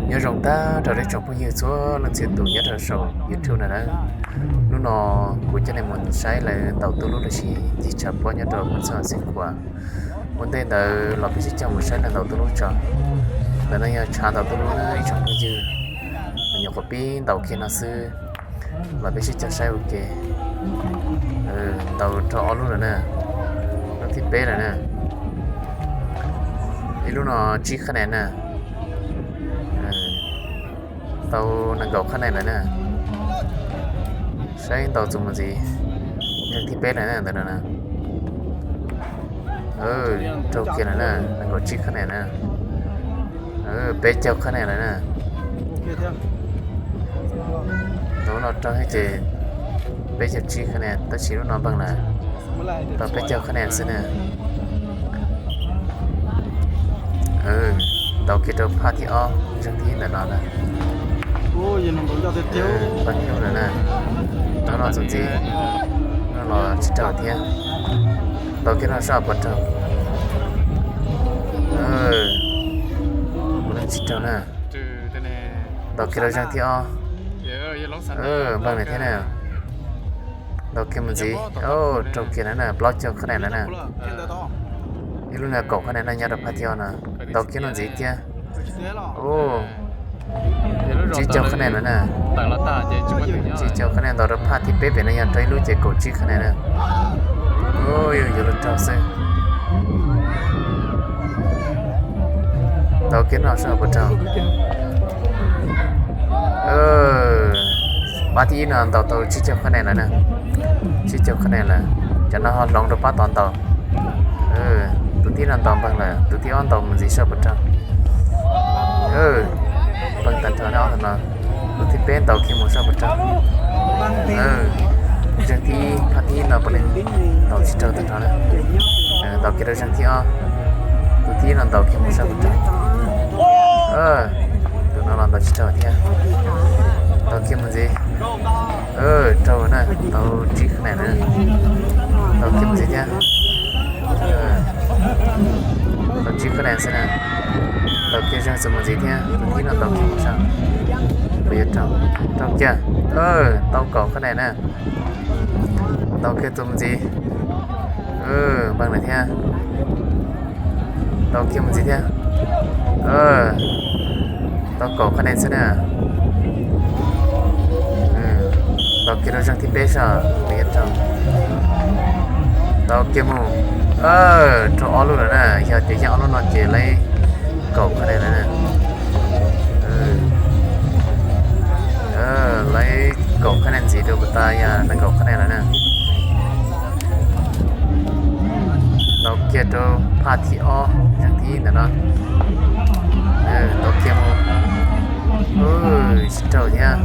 Nyob zoo tag rau ib tsoom phooj ywg txhua leej txhia tus nyob rau saum YouTube no na. Hnub no kuv coj nej mus saib lawv ntaus tuj lub lossis ncig tshav pob nyob rau Moos Xas Xeev Khuam. Ua ntej ntawd los peb sib cog mus saib lawv ntaus tuj lub tso. Ntawm no yog tshav ntaus tuj lub na ib tsoom phooj ywg, nyuam qhuav pib ntaus kiag no xwb. Los peb sib cog saib ua ke. Ntaus rau ob lub lawm na, lub thib peb lawm na. Ib lub no tsib qhab nen na, tau nees nkaum qhab nen lawm na. Saib ntaus txuas mus ntxiv, zeeg thib peb lawm na ntawm no na. Raug kiag lawm na, nees nkaum tsib qhab nen na. Peb caug qhab nen lawm na. Tus no raug ces peb caug tsib qhab nen, tab sis lub no npeeg lawm, tau peb caug qhab nen xwb na. Ntaus kiag rau phaj thib ob, zeeg thib ib ntawm no na. Npeeg ib lub lawm na. Tus no txuas ntxiv, no los tsis raug thiab. Ntaus kiag no seb puas raug. Puav leej tsis raug na. Ntaus kiag rau zeeg thib ob. Npeeg lawm thiab na. Ntaus kiag mus ntxiv, raug kiag lawm na, plaub caug qhab nen lawm na. Ib lub no kaum qhab nen no nyob rau phaj thib ob no. Ntaus kiag no ntxiv thiab. Tsib caug qhab nen lawm na. Tsib caug qhab nen ntaus rau phaj thib peb pem no yog raug ib lub ces kaum tsib qhab nen na. Yuav luag raug xwb. Ntaus kiag no seb puas raug. Phaj thib ib no ntaus tau tsib caug qhab nen lawm na. Tsib caug qhab nen lawm, cov no ho hloov rau phaj tod ntaus. Tus thib no ntaus npeeg lawm, tus thib ob ntaus mus ntxiv seb puas raug. Npeeg tag nrho na ob tug no. Tus thib peb ntaus kiag mus seb puas raug. Zeeg thib ib, phaj thib ib no puav leej ntaus tsis raug tag nrho na. Ntaus kiag rau zeeg thib ob. Tus thib no ntaus kiag mus seb puas raug. Tus no los ntaus tsis raug thiab. Ntaus kiag mus ntxiv. Raug na, tau tsib qhab nen na. Ntaus kiag mus ntxiv thiab. Tau tsib qhab nen xwb na. Ntaus kiag zeeg txuas mus ntxiv thiab, tus thib no ntaus kiag mus seb puas yuav raug. Raug kiag. Tau kaum qhab nen na. Ntaus kiag txuas mus ntxiv. Npeeg lawm thiab. Ntaus kiag mus ntxiv thiab. Tau kaum qhab nen xwb na. Ntaus kiag rau zeeg thib peb seb puas yuav raug. Ntaus kiag mus. Raug ob lub lawm na, yog tias yeej ob lub no ces lawv kaum qhab nen lawm na. Lawv kaum qhab nen ntxiv rau puas tas yog nees nkaum qhab nen lawm na. Ntaus kiag rau phaj thib ob, zeeg thib ib ntawm no. Ntaus kiag mus. Tsis raug thiab.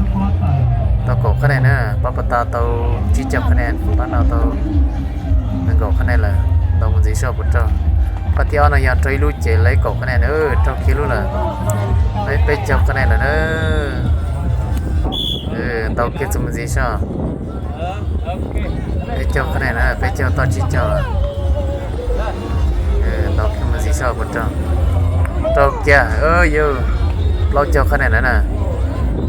Tau kaum qhab nen na, pab puas tas tau tsib caug qhab nen, pab no tau nees nkaum qhab nen lawm. Ntaus mus ntxiv seb puas raug. Phaj thib ob no yog raug ib lub ces lawv kaum qhab nen, raug kiag lub lawm. Lawv peb caug qhab nen lawm na. Ntaus kiag txuas mus ntxiv seb. Peb caug qhab nen na, peb caug tau tsib caug lawm. Ntaus kiag mus ntxiv seb puas raug. Raug kiag, yog plaub caug qhab nen lawm na.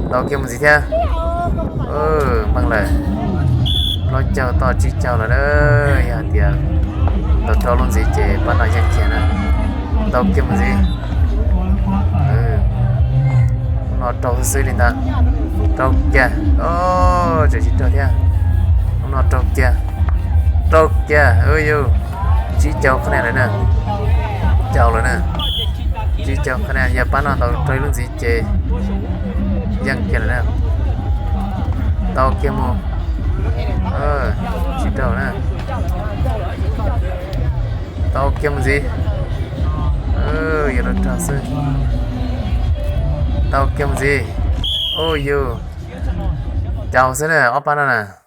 Ntaus kiag mus ntxiv thiab. Npeeg lawm. Plaub caug tau tsib caug lawm na. Yog hais tias ntaus raug lub ntxiv ces pab no yeej kiag na. Ntaus kiag mus ntxiv. Lub no raug xwb xwb li ntag. Raug kiag. Tseem tsis raug thiab. Lub no raug kiag. Raug kiag, yog tsib caug qhab nen lawm na. Caug lawm na. Tsib caug qhab nen, yog pab no ntaus raug ib lub ntxiv ces yeej kiag lawm na. Ntaus kiag mus. Tsis raug na. Ntaus kiag mus ntxiv. Yuav luag raug xwb. Ntaus kiag mus ntxiv. Yog caug xwb na, ob pab no na.